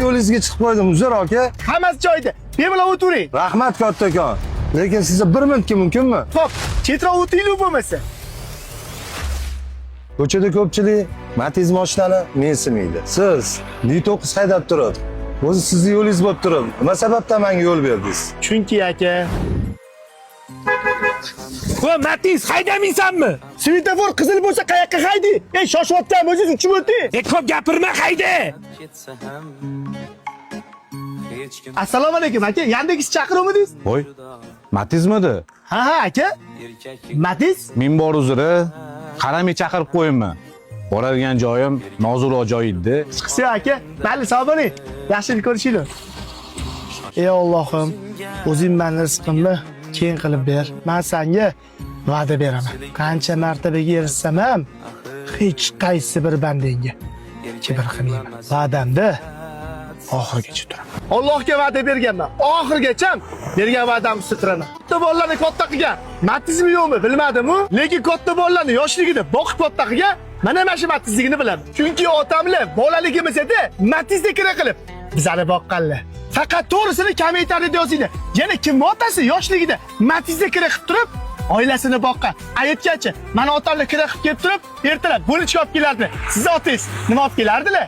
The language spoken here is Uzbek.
yo'lingizga chiqib qo'ydim, uzr aka. Hammasi joyida. Bemalol o'tiring. Rahmat kattakon. Lekin sizga bir minutga mumkinmi? Xo'p, chetroq o'tinglar bo'lmasa. Ko'chada ko'pchilik Matiz mashinani mensimaydi. Siz D9 haydab turib, o'zi sizni yo'lingiz bo'lib turib, nima sababdan menga yo'l berdingiz? Chunki aka, Va Matiz haydamaysanmi? Svetofor qizil bo'lsa qayoqqa haydi? Ey, shoshayotgan bo'lsangiz uchib o'ting. E ko'p gapirma, hayda. Ketsa ham hech kim Assalomu alaykum aka, Yandex chaqiruvmidingiz? Voy, Matizmidi? Ha, aka. Erkak Matiz? Men bor uzri, qaramay chaqirib qo'yinmi? Boradigan joyim nozuroq joy edi. Chiqsa aka, mayli, sog' bo'ling. Yaxshilik ko'rishinglar. Ey Allohim, o'zing meni rizqimni keng qilib ber. Men senga va'da beraman. Qancha martabaga erishsam ham hech qaysi bir bandangga kibr qilmayman. Va'damda oxirigacha turaman. Allohga va'da berganman. Oxirigacha bergan va'dam ustida turaman. Katta bolalarni katta qilgan. Matizmi yo'qmi bilmadim-u, lekin katta bolalarni yoshligida boqib katta qilgan. Mana shu matizligini bilaman. Chunki otamlar bolaligimizda matizda kira qilib bizani boqqanlar. Faqat to'g'risini kommentariyada yozinglar. Yana kim otasi yoshligida matizda kira qilib turib oilasini boqqan? Aytgancha, mana otamlar kira qilib kelib turib, ertalab bo'lichka olib kelardilar. Sizni otangiz nima olib kelardilar?